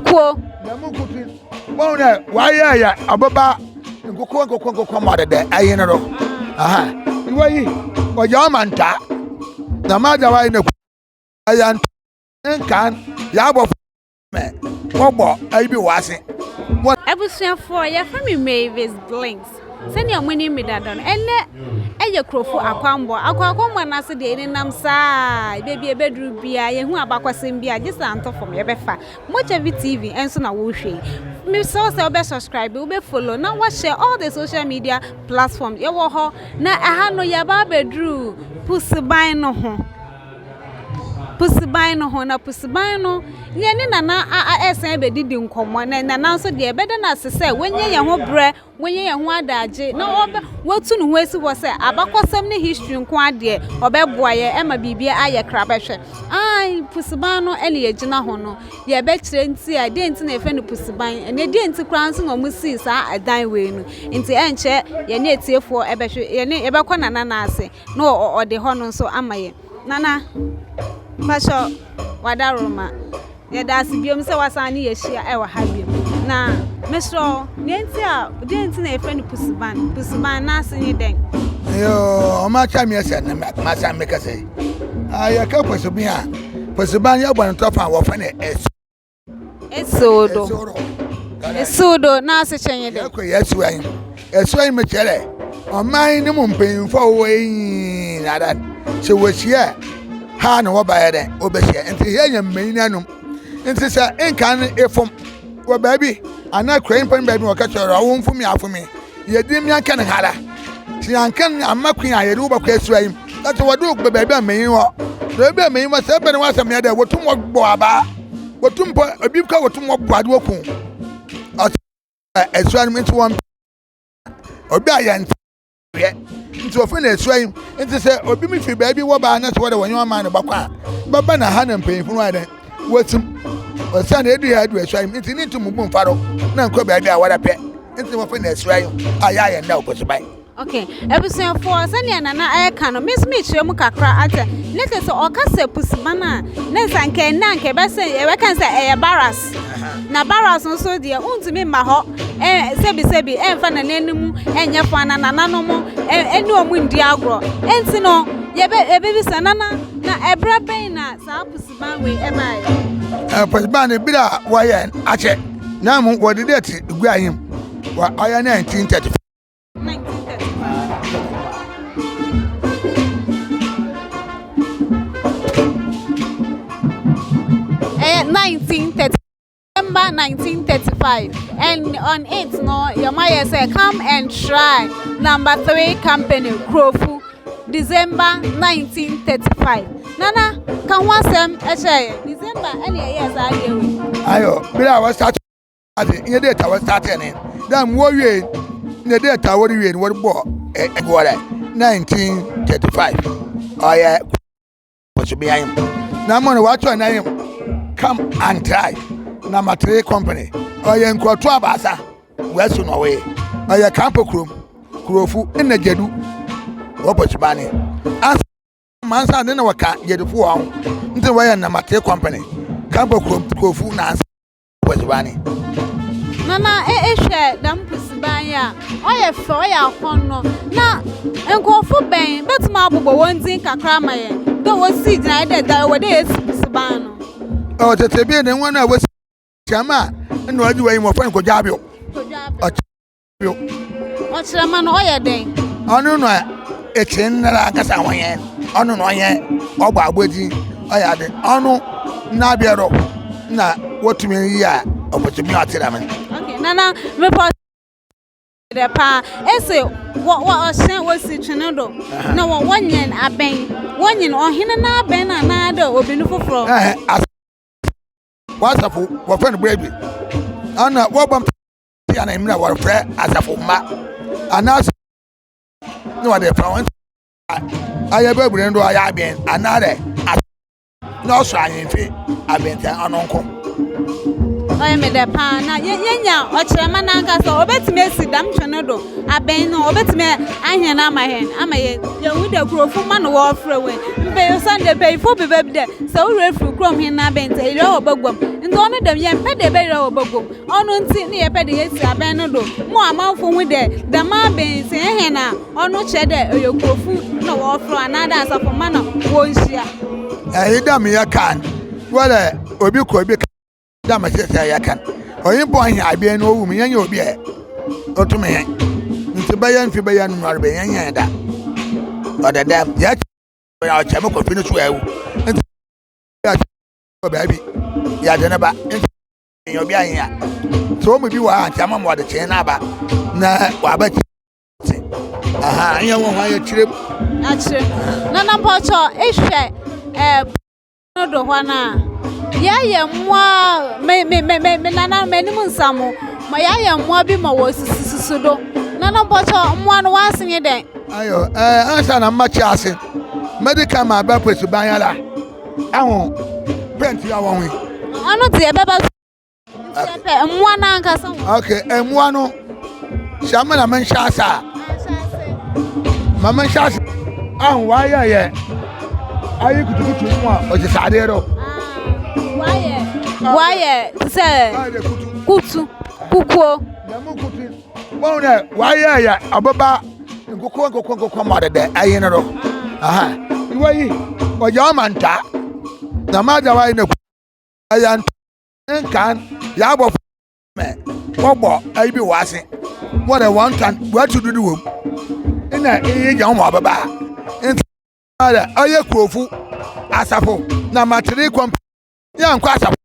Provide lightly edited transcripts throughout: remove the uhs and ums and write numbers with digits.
Kuo. Dɛm nkutu wɔn dɛ wɔayɛ yɛ ɔbɛba nkoko nkoko nkoko ma ɔdedɛ ɛyin no do. Iwɔ yi ɔgya ɔma ntaa na ma agya wɔayɛ no ɛyɛ nkan yɛabɔ mɛ wɔbɔ ayi bi wɔ ase. Abusuafoɔ, yɛfrɛ me Mavis Blinks. Sɛnea monim me dada no, ɛnnɛ ɛyɛ Kurofo Akwammɔ. Akɔ akwammɔ no ase deɛ, yɛnenam saa ara. Baabi a ɛbɛduru biara, yɛhu abakɔsɛm bi a, gye sɛ antɔ fam, yɛbɛfa. Mojavi TV nso na worehwɛ yi. Mesrɛ wo sɛ wobɛ subscribe, wobɛ follow, na woahyɛ all the social media platforms. Yɛwɔ hɔ. Na ɛha no, yɛaba abɛduru Pusiban no ho. Pusiban no ho, na pusiban no, yɛne Nana resan abɛdidi nkɔmmɔ, na Nana nso deɛ, yɛbɛda no ase sɛ wanya yɛn ho berɛ, wanya yɛn ho adagye, na ɔbɛ, watu ne ho asi hɔ sɛ abakɔsɛm ne history nko ara deɛ, ɔbɛboa yɛn ma biribi ayɛ krabɛhwɛ. Ae, pusiban no na yɛgyina ho no, yɛbɛkyerɛ nti a, deɛ nti na yɛfrɛ no pusiban, ɛnɛ deɛ nti koraa nso na wɔsii saa ɛdan wei no. Nti ɛnkyɛ yɛne atiefoɔ ɛbɛhwɛ, yɛne, yɛbɛkɔ Nana no ase. na ɔde hɔ no nso ama yɛn. Nana, mpakyɛ w'adaworoma, yɛda ase biom sɛ wasan ne yɛahyia ɛwɔ ha biom. Na mesrɛ wo, nea nti a, deɛ nti na yɛfrɛ no pusiban? Pusiban n'ase nye dɛn? Yoo, ɔma akyɛ me sɛ na masan meka sɛ, yɛka pusiban a, pusiban yɛbɔ no tɔfa a wɔfrɛ no ɛsu. Esiw do. Esiw do n'asekyerɛ nye dɛn? Yɛkɔ yɛ esiw anyi. Esiw anyi mekyerɛ dɛ ɔman no mu mpanyimfo a wɔwɔ yi nyinara sɛ wɔhyia a ha na wɔbayɛ dɛ wɔbɛhyia. Nti yɛ nya mbanyin anum. Nti sɛ nkan no efom wɔ baabi anaa kura nyimpa no baabi wɔka kyerɛ dɛ ɔwo mfom yɛ afom yi, yɛdze mianka no hara. Sɛ yɛanka no amma kwan a yɛdze wo bɔkɔ esiw anyi. Na sɛ wɔdze wo ba baabi a mbanyin wɔ, baabi a mbanyin wɔ sɛ ebɛn w'asɛm yɛ dɛ wotum wɔbɔ abaa. Wɔtum mpo ebi kora wɔtum wɔbɔ ade wɔku ɔsɛ ɛsua no nti wɔn obi a yɛn hwɛ nti wɔfrɛ no ɛsua yi nti sɛ obi mi fi baabi wɔ baa na sɛ wɔde wɔn ɔman no bɛkɔ a bɛba na ha na mpanyinfo no ayɛ dɛ wɔsim ɔsɛ na edu yɛ adu ɛsua yi nti ne ntum bu nfa do na nkɔ baabi a wɔrepɛ nti wɔfrɛ no ɛsua yi a yɛayɛ nnɛ ɔkɔsiban. Ok, abusuafoɔ, sɛdeɛ Nana ɛreka no, me nso mekyerɛ mu kakra atɛ. Ne kyerɛ sɛ ɔka sɛ pusiban a, ne nsa nka ɛnna nka ɛbɛsɛ yɛbɛka sɛ ɛyɛ baras. Na baras nso deɛ wontumi mma hɔ ɛ sɛbisɛbi ɛmfa nana anim ɛnyɛ fo anaa nananom ɛne wɔn ndi agorɔ. Ɛnti no yɛbɛ yɛbɛbisa nana na ɛberɛ bɛn na saa pusiban wei ɛbaeɛ? Ɛ pusiban no bere a wɔyɛ akyɛ na mmom wɔde date gu ahim wɔ ɔyɛ 1935. Ɛyɛ 1930 December 1935 and on it no yɛn ayɛ sɛ come and try number three company Kurofu December 1935 Nana ka ho asɛm kyerɛ yɛn December ɛna ɛyɛ saa adeɛ wei. Ayo bere a wɔstart ase nye date a wɔstartee ne dɛ wɔwie ne date a wɔde wie no wɔde bɔ ɛgoɔ dɛ 1935 ɔyɛ kɔsobea yam na mmɔ no wɔatwerɛ na yam come and try number three company ɔyɛ nkurɔtoɔ abaasa wɔasu na ɔwɔ ɔyɛ kampo kurom kurofu ɛna gyadu wɔbɔ subane ansa mansa ne na wɔka gyadufo wɔ ho nti wɔyɛ number three company kampo kurom kurofu na ansa Pusiban. Nana ehwɛ dɛm pusiban yi a, ɔyɛ fɛ, ɔyɛ akɔnnɔ. Na nkorɔfo bɛn bɛtum abobɔ hɔn dzin kakra ama hɛn dɛ wosii gyinae dɛ da ɔwɔ dɛ yesi pusiban no? Ɔwɔ tsetse bi ne hɔn a wosi kyɛm a nna ɔdze wɔ yi wɔfrɛ no Kojo Abio. Kojo Abio. Ɔkyerɛma no ɔyɛ dɛn? Ɔno na ekyen nara ankasa wɔnyɛ ɔno na ɔnyɛ ɔbɔ abɔdzi ɔyɛ ade ɔno n'abeɛ do na wɔtumi yi a ɔpɔtumi ɔte dɛm. Okay, nana mepɔ dɛ paa ese wɔ wɔ ɔhyɛn wɔsi twene do na wɔ wɔnyɛn abɛn wɔnyen ɔhene n'abɛn anaa dɛ obi no foforɔ. Ɛhɛn wɔasafo wɔfrɛ no baabi ana wɔbɔ tia na mmerɛ wɔrefrɛ asafo mma anaasɛ na wɔde frɛ wɔn ayɛ bɛbure no do ayɛ abɛn anaadɛ na ɔsɔ ahemfe abɛntɛn ɔno nko. Ɔyɛ me dɛ paa na yenya ɔkyerɛma no ankasa obetumi esi dɛm twe no do abɛn no obetumi ahɛn ama hɛn ama yɛ yehu dɛ kurofo mma na wɔrefrɛ hɛn. Mpɛn osiandɛ mpanyimfo beba bi dɛ sɛ wo werɛ fir kurom hen n'abɛn ntsi eyera wɔ bagua mu ntsi ɔno dɛm yɛmmpɛ dɛ ebɛyera wɔ bagua mu ɔno ntsi na yɛpɛ dɛ yesi abɛn no do ma amamfo hu dɛ dɛm abɛn yi sɛ ehɛn a ɔno kyerɛ dɛ ɔyɛ kurofo na wɔrefrɛ wo anaadɛ asafo mma na wonnhyia. Ɛyi dɛ meyɛ kaa no wɛrɛ obi kɔ obi dɛ mese sɛ yɛka no onyimpa ɔhɛn abɛn no owu mu yɛnyɛ obi a otum hɛn ntsi bɛyɛ mfe bɛyɛ no ɔrebɛn yɛnyɛ da ɔda dɛm yɛkyɛ ɔkyɛ me kɔfi no so awu ntsi wɔ baabi yɛde ne ba ntsi yɛ obi ahia sɛ wɔn mu bi wɔ ha nti ama ma wɔde kyɛn n'aba na waba te aha nyɛ wɔn ho ayɛ kyerɛ mu. Akyerɛ mu na na mpɔkyɛ ehwɛ ɛɛ. No do hɔ no a, yɛayɛ mmoa me me me me me nana m'anim nsa mo ma yɛayɛ mmoa bi ma wɔsisisisi do. Nana mpɔkyɛ mmoa no wɔase nye dɛn? Ayo, eh, ansa na mma kyɛ ase, mɛde ka ma abɛ pɛsi ban ara. Aho, pɛnti a wɔn yi. Ɔno deɛ ɛbɛba so. Pɛ mmoa no ankasa ho. Okay, mmoa no sɛ ama na menhyɛ ase a ma menhyɛ ase ahu wayɛ yɛ ayi kutukutu mu a ɔte sɛ adeɛ do. Wayɛ wayɛ sɛ kutu kukuo. Dɛm kutu wɔn dɛ wayɛ yɛ ɔbɛba nkoko nkoko nkoko ma ɔdedɛ ayi no do. Iwa yi ɔgya ɔma ntaa na ma agya wayɛ na ɛyɛ nkan yɛabɔ mɛ wɔbɔ ayi bi wɔ ase wɔde wɔn ntan wɔatu dudu wɔ mu ɛna eyi gya wɔn ɔbɛba nti ayɛ ɔyɛ kurofo asafo na matere kɔmp yɛ nkɔ asafo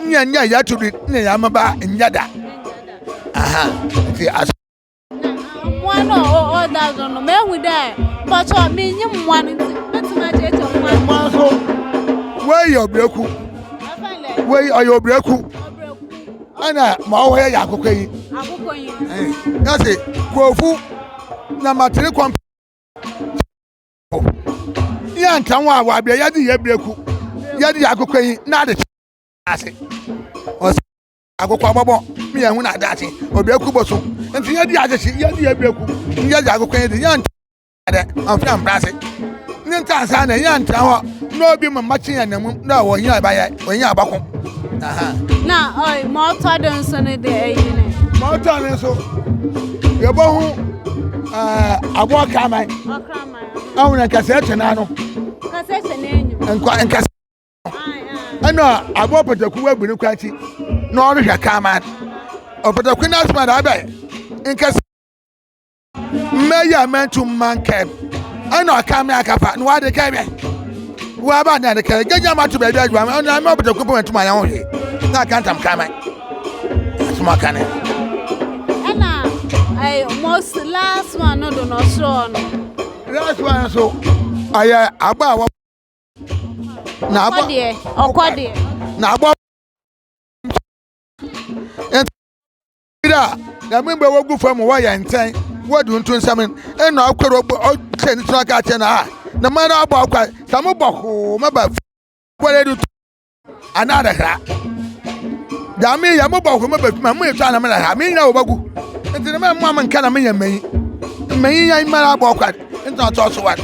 nyɛ nyɛ yɛatu bi ne yɛn amaba nyɛ da aha nti asafo. Mmoa no a ɔda do no, mehu dɛ mpɔkyɛw minyim mmoa no ntsi mɛtumi akyerɛkyerɛ mmoa no. Mmoa nso, wei yɛ ɔbrɛku. Wei ɔyɛ ɔbrɛku. Ɛna ma ɔwɔ yɛ yɛ akokɔ yi. Akokɔ yi. Yɛsi kofu na matere kɔmp. Yɛ ntam a wabea yɛde yɛ brɛku yɛde yɛ akokɔ yi na ade ase. Akokɔ abɔbɔ mi yɛn ho na adaakye obi aku bɔ so nti yɛn di agyekye yɛn di ebi aku yɛn di akokɔ yɛn di yɛn dɛ ɔfɛn mbrase ne ntaasa na yɛn ntra hɔ na obi ma makye yɛn nam na wɔn yɛn abayɛ wɔn yɛn abako. Na ɔy ma ɔtɔ do nso no de ɛyi ne. Ma ɔtɔ no nso yɛbɔ ho ɛɛ aboɔ kraman. Ɔkraman. Ɔhun nkasa ɛkyɛ n'ano. Nkasa ɛkyɛ n'enyim. Nkwa nkasa. ɛna aboa pataku wabu ne kwan akyi na ɔrehwɛ kraman ɔpataku no asoma na abɛ nkɛse mmɛyɛ a mɛntu mma nkɛm ɛna ɔka me akafa na wade kɛ me waba na de kɛ gyagya ma to baabi adwuma ɛna mɛ ɔpataku pɔ mɛntu ma yɛn ho hwee na aka ntam kraman asoma ɔka ne. Ɛna ɛɛ most last one no do na ɔsoro no. Last one nso ɔyɛ aba a wɔ. Na abɔ deɛ ɔkɔ deɛ. Na abɔ nti a na mi bɛ wogu fam wɔyɛ nkyɛn wɔdu nto nsɛm ɛna ɔkɔrɔ ɔkyɛ ne tena ka kyɛ na a na mma na abɔ akwa sɛ mo bɔ hoo mɛba wɔyɛ do anaa de hra dame yɛ mo bɔ homa bɛfi ma mo yɛ twa na mo ha me nyina wɔ bagu nti ne mɛ mo am nka na me yɛ mmanyi mmanyi yɛn mara abɔ kwa nti na ɔtɔ so wa.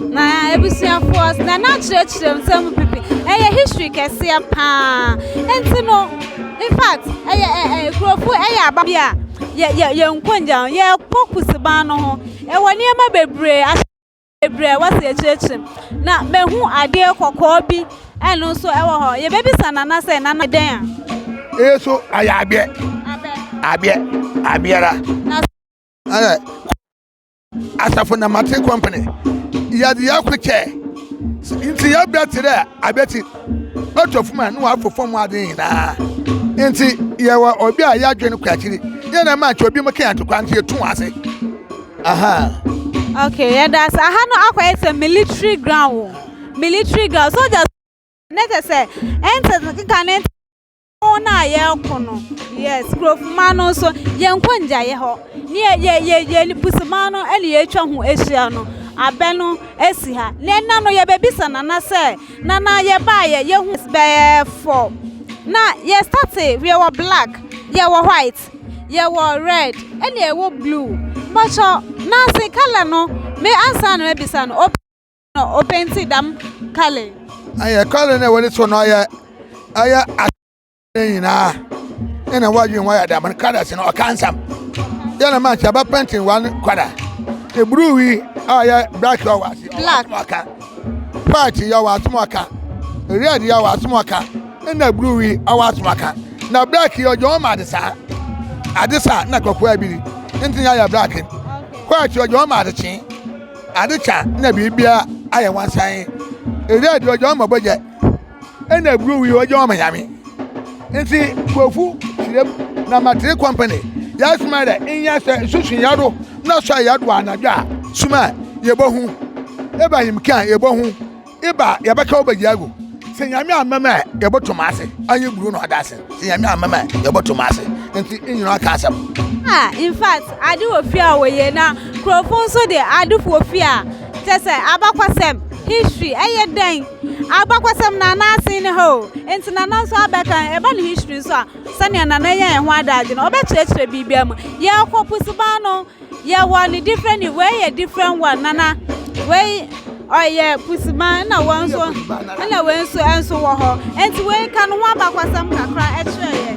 Na abusuafoɔ na na kyerɛkyerɛ nsɛm pipi ɛyɛ history kɛseɛ paa nti no in fact ɛyɛ ɛɛ kurofo ɛyɛ aba bi a yɛ yɛ yɛn nkongya yɛkɔ kusiban no ho ɛwɔ nneɛma bebree. Bebree a wɔasi akyerɛkyerɛ mu. Na mehu adeɛ kɔkɔɔ bi ɛno nso ɛwɔ hɔ. Yɛbɛbisa Nana sɛ, Nana dɛn a? Ee so ayɛ abeɛ. Abɛ. Abeɛ. Abeɛra. Na. Ɛnɛ asafo na mate company yɛde yɛ ko kyɛ nti yɛ brɛ te dɛ abɛti ɔtɔ fam a ne wafo fam ade nyinaa nti yɛwɔ obi a yɛadwene kɔ akyiri yɛn na ɛma nkyɛ obi mu kɛn atokwa nti yɛtu ase. Aha. Okay, yɛda ase. Aha no akɔyɛ sɛ military ground o. Military ground. Soldiers ne kyɛ sɛ ɛnte keka ne ko no a yɛreko no. Yes, kurofuma no nso yɛnkɔ ngyaeɛ hɔ. Ne yɛ yɛ yɛ yɛ busuma no ɛne yɛatwa ho ahyia no. Abɛ no asi ha. Na ɛna no yɛbɛbisa Nana sɛ, Nana yɛbaeɛ yɛhu bɛyɛ fɔ. Na yɛ starte yɛwɔ black, yɛwɔ white, yɛwɔ red, ɛna yɛwɔ blue. Mpakyɛw Nancy colour no me ansa na mabisa no o na ɔpainti dɛm colour yi. Ɛyɛ colour no a wɔde so no ɔyɛ ɛyɛ ne nyinaa ɛna wɔadwene wɔayɛ dɛm no colours no ɔka nsɛm yɛn na nkyɛn bɛ painting one colour eburu yi a ɔyɛ black yɛ ɔwɔ ase Black. ɔka white yɛ ɔwɔ ase ɔka red yɛ ɔwɔ ase ɔka ɛna blue yi ɔwɔ ase ɔka na black yɛ ɔgye wɔn ma ade saa ade saa na kɔkɔɔ bi nti yɛ ayɛ black white yɛ ɔgye wɔn ma ade kyee ade kya na biribiara ayɛ wansan red yɛ ɔgye wɔn ma bɔgya ɛna blue yi ɔgye wɔn ma nyame nti kofu kyerɛm na matere company yɛasoma dɛ nyɛ sɛ susu yɛdo na sɔ yɛdo anadwo a suma yɛbɔhu eba yimka yɛbɔhu eba yɛbɛka wo bɛgye agu sɛ nyame amama a yɛbɔto ase ɔnyɛ blue na ɔda ase sɛ nyame amama a yɛbɔto ase nti nyinaa ka asɛm. Ah, in fact, ade wɔ fie a wɔyɛ na nkurɔfo nso de ade wɔ fie a kyɛ sɛ abakɔsɛm history ɛyɛ dɛn abakɔsɛm na anaase ne hɔ o nti nana nso abɛka ɛba ne history nso a sɛnea nana yɛ yɛn ho adagye no ɔbɛkyerɛkyerɛ biribiara mu. Yɛkɔ pusiban no, yɛwɔ ne different, wei yɛ different one. Nana, wei ɔyɛ pusiban na wɔn nso ɛna wei nso wɔ hɔ, nti wei ka no ho abakɔsɛm kakra ɛkyerɛ yɛ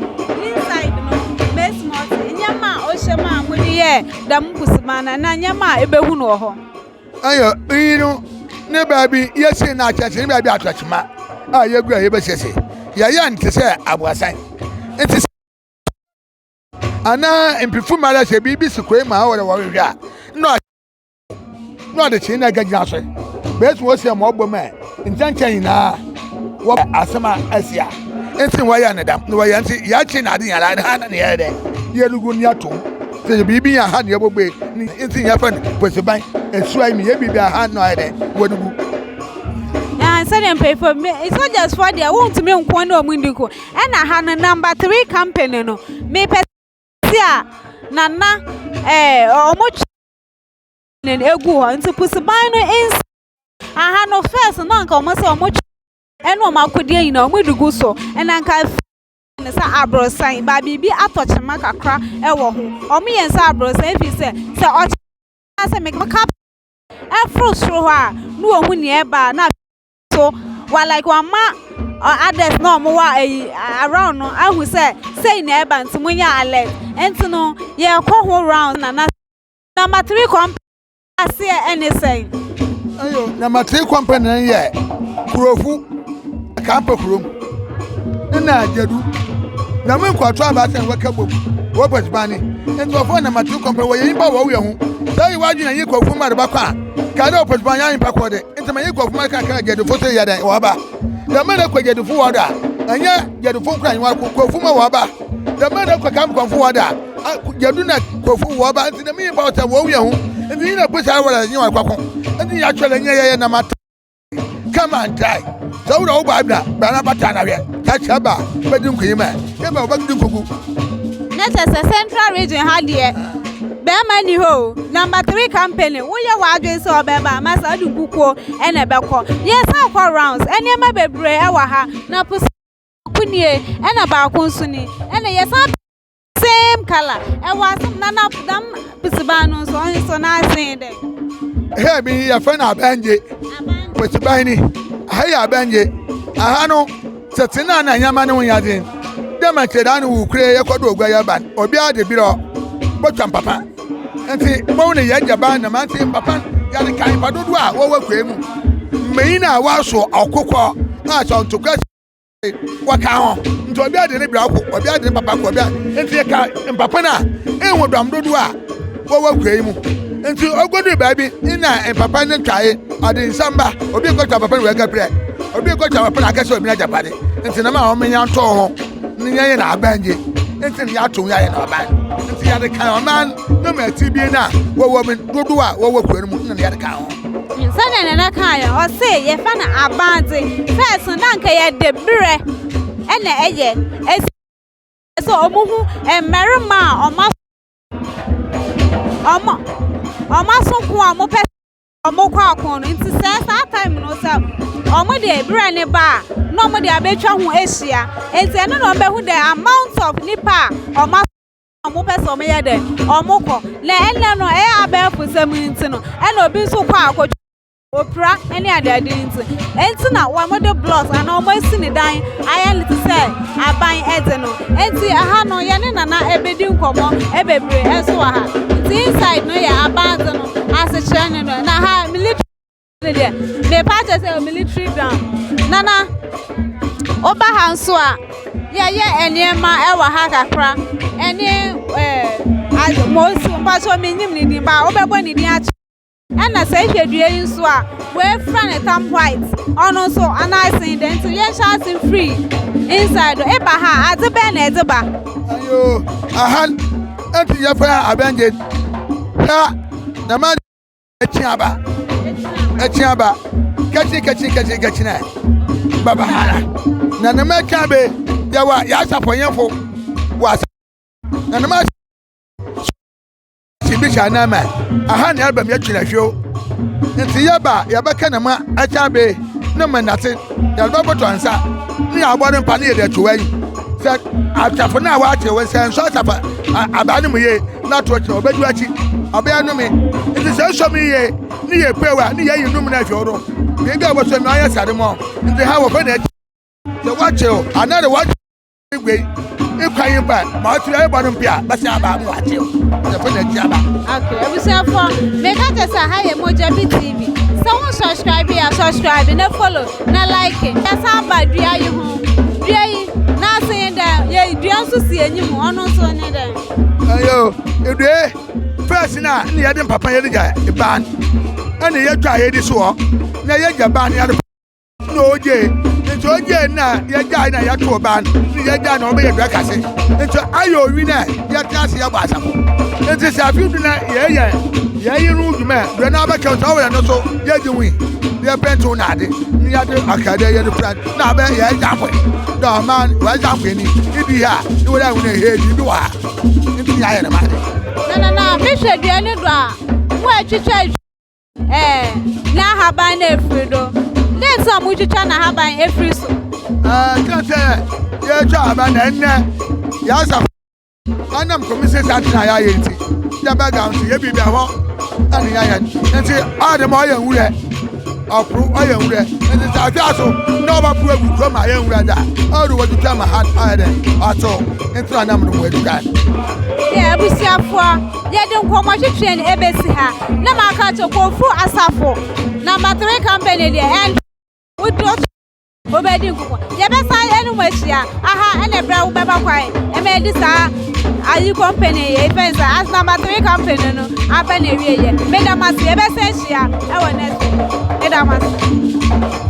inside no mesmɔt nneɛma a ɔhyɛ mu a mode yɛ dɛm pusiban no na nneɛma a ɛbɛhu no wɔ hɔ. Ɛyɛ iyi no ne baabi yɛsi na akyɛnse ne baabi atɔkyema a yɛgu a yɛbɛsiesie yɛyɛ nte sɛ aboasan nti anaa mpifu mara sɛ biribi si kwan mu a wɔde wɔhwehwɛ a na ɔde kyee na ɛka gyina so bɛsi wɔ sɛ ma ɔbɔ mu a nkyɛnkyɛn nyinaa wɔ asɛm a asi a nti wɔyɛ ne dam na wɔyɛ nti yɛakye na ade nyara ne ha na ne yɛyɛ dɛ yɛrugu ne atom sɛ biribi yɛ ha ne yɛbɔbɔ nti yɛfɛ no posiban esuo yi mi yɛ biribi aha na ɔyɛ dɛ wɔde gu. Sɛdeɛ mpanyinfoɔ soldiers foɔ deɛ wontumi nko ne ɔmo ndi ko ɛna ha no Number Three Company no mepɛ si a nana ɔmo twe egu hɔ nti pusiban no ins aha no first na nka ɔmo sɛ ɔmo twe ɛne ɔmo akodeɛ nyinaa ɔmo de gu so ɛna nka ne sɛ aborosan ba biribi atɔ kyema kakra ɛwɔ ho ɔmo yɛ nsa aborosan efi sɛ ɔkyɛ sɛ meka ɛforo soro hɔ a na wɔn ho nea ɛba na so wa like wama others na ɔmo wɔ ayi around no ahu sɛ sei na ɛba nti mo nyɛ alert. Nti no yɛkɔ ho round na Number Three Company aseɛ ɛne sɛn? Ayo, Number Three Company no yɛ kurofu kampa kurom nna agyadu na mu nkɔtɔ abaasa wɔka bom wɔ pɔsibani nti wɔfɔ Number Three Company wɔyɛ nyimpa wɔwɔ ho sɛ yi wadwene yi kɔfu mu adeba kɔ a ka dɛ ɔpɔsiban yɛ nyimpa kɔ de nti ma yi kɔfu mu aka ka gyadufo so yɛ dɛn wɔba dɛm na kɔ gyadufo wɔ do a ɛnyɛ gyadufo nkura nyiwa kɔfu mu wɔba dɛm na kɔ kamkɔfo wɔ do a gyadu na kɔfu wɔba nti dɛm nyimpa wɔsɛ wɔwɔ ho nti yi na pusa awɔrɔ nyi wɔ kɔkɔ nti yɛ atwɛlɛ nyɛ yɛyɛ nama come and try sɛ wura wo ba abira bɛrɛ bata na hwɛ kakyɛ ba bɛdi nkoyim ɛ yɛ bɛ wɔbɛdi nkogu. Ne kyɛ sɛ Central Region ha deɛ bɛrima ni hɔ o. Number Three Company woyɛ w'adwene sɛ ɔbɛba ama sɛ ɔde nkukuo ɛna ɛbɛkɔ. Yɛsan kɔ rounds, nneɛma bebree ɛwɔ ha na pusi baako nie ɛna baako nso ni ɛna yɛsan same colour ɛwɔ asɛm na na dam pusiban no nso ɔno nso n'asen dɛ. Hɛ bi yɛfɛ no abɛngye posiban ni aha yɛ abɛngye aha no sɛ tena na nyama ne ho yɛ den dɛ ma kyerɛ daa no wɔ kure yɛkɔdo ogua yɛ ban obiara de birɔ bɔtwa mpapa nti bɔn ne yɛ gya na ma nti mpapa yɛde kan mpa dodoɔ a wɔwɔ kure mu mmanyin a wɔaso ɔkokɔ a sɛ ntokwa wɔka ho nti obiara de ne bira kɔ obiara de ne papa kɔ obiara nti yɛka mpapa no a ɛnhu dɔm dodoɔ a wɔwɔ kure yi mu nti ogodu baabi na mpapa ne twae ɔde nsɛm ba obi nkɔtwa papa no wɔaka pirɛ obi nkɔtwa papa no akɛsɛ obi n'agyapade nti nam a wɔn nya ntɔɔ ho ne yɛn yɛ n'abɛngye nti ne yɛato yɛ ayɛ n'aban nti yɛde kan ɔman no ma ti bi na wɔwɔ mu dodoɔ a wɔwɔ kuro no mu na yɛde kan ho. Sɛdeɛ nana kaa yɛ ɔse yɛfa no abandze first na nka yɛde berɛ ɛna ɛyɛ ɛsi sɛ ɔmo hu mmarima a ɔmo aso ko a ɔmo pɛ. Wɔkɔ ako no nti sɛ saa time no sɛ wɔde berɛ no ba a na wɔde abɛtwa ho ahyia nti ɛno na wɔbɛhu the amount of nipa a wɔn a wɔpɛ sɛ wɔyɛ dɛ wɔkɔ. Na ɛnɛ no ɛyɛ abɛɛfo sɛm nti no ɛna obi nso kɔ akɔtwa opira ne adeade nti nti na wɔde blocks anaa wɔn asi ne dan ayɛ no te sɛ aban ɛde no. Nti ɛha no yɛne Nana ɛbɛdi nkɔmmɔ ɛbebree ɛnso wɔ ha. Nti inside no yɛ aban de no asekyerɛ ne no, na ha military ne deɛ mepa kyerɛ sɛ military ground. Nana, woba ha nso a yɛyɛ nneɛma ɛwɔ ha kakra ɛne ɛɛ mo osi mpatsɔ menyim ne din ba wobɛbɔ ne din akyerɛ. Ɛna sɛ ehwɛ dua yi nso a wɔafura ne tam white, ɔno nso anaasɛn dɛ. Nti yɛnhyɛ ase firi inside eba ha, adze bɛn na ɛdze ba? Ayo, aha ɛnti yɛfrɛ abɛngye ha na ma akyi aba akyi aba kɛkyi kɛkyi kɛkyi kɛkyi na baba ha na ne ma akyi abe yɛwɔ yɛasafo wɔ asa na ne ma si bi hyɛ anam a aha na ɛbɛm yɛtwi na hwɛ. Nti yɛba yɛbɛka ne ma akyi abe ne ma nate yɛbɛbɔtɔ nsa ne yɛabɔ ne mpa ne yɛde atuwa yi sɛ asafo no a wɔakyerɛ wɔ sɛ nsɔ asafo abaa no mu yie na to kyerɛ ɔbɛdu akyi ɔbɛyɛ nome. Nti sɛ nsɔ mu yie ne yɛ pue wa ne yɛyi num no ahwɛ do biribi a wɔsɔ mu ayɛ sade mɔ. Nti ha wɔfɛ na akyi sɛ wɔakyew anaa de wɔakyew igwe ikwa yi mpa ma ɔtiri ayɛ bɔ no mpe a bɛsɛ aba ma wɔakyew yɛfɛ na akyi aba. Okay, abusuafoɔ, meka kyerɛ sɛ ha yɛ Mogya Bi TV. Sɛ wo subscribe a, subscribe na follow na like. Yɛsan ba dua yi ho. Dua yi n'ase ne dɛ yɛ dua nso si anim, ɔno nso ne dɛ? Ayo, edue first na ne yɛde mpapa yɛde gya ban ɛne yɛtwa a yɛdi so hɔ na yɛgya ban yɛde na ogye. Nti ogye na yɛgya na yɛto ban ne yɛgya na ɔbɛyɛ dua kase. Nti ayɛ owi na yɛte ase yɛbɔ asafo. Nti sɛ afi du na yɛyɛ yɛyi no dwuma dua na abɛkyɛw sɛ ɔwɔ no so yɛgye wi yɛpɛntew na ade ne yɛde akade yɛde fura na abɛ yɛ example dɛ ɔman wɔ example ni idi ha ne wɔde ahun ehe bi wɔ ha nti yɛayɛ ne ma de. Na mehwɛ dua no do a mo atwitwa n'ahaban no efiri do ne nti a motwitwa n'ahaban efiri so? Ɛɛ, kan sɛ yɛtwa ahaban na ɛnnɛ yɛasa ɛnam kɔmisi sa tena yɛayɛ nti yɛbɛga nso yɛ biribi hɔ ɛne yɛayɛ. Nti ɔde ma ɔyɛ nwurɛ ɔporo ɔyɛ nwurɛ. Nti sɛ ahwɛ so na ɔbɛporo agu kurom a yɛ nwurɛ da ɔde wɔtwitwa ma ha ɔyɛ dɛ ɔto nti na nam no wɔatwitwa. Yɛ abusuafoɔ, yɛde nkɔmmɔ twetwe no ebesi ha na maka kyerɛ Kɔfu Asafo Number 3 Company deɛ ɛn wodɔ wobɛdi nkɔmmɔ. Yɛbɛsan ɛne mu ahyia aha ɛna ɛbrɛ wo bɛba kwan ɛma yɛde saa ayi company yɛ fɛn sɛ as Number 3 Company no aba na ewie yɛ. Meda mo ase, yɛbɛsan ahyia ɛwɔ next video. Meda mo ase.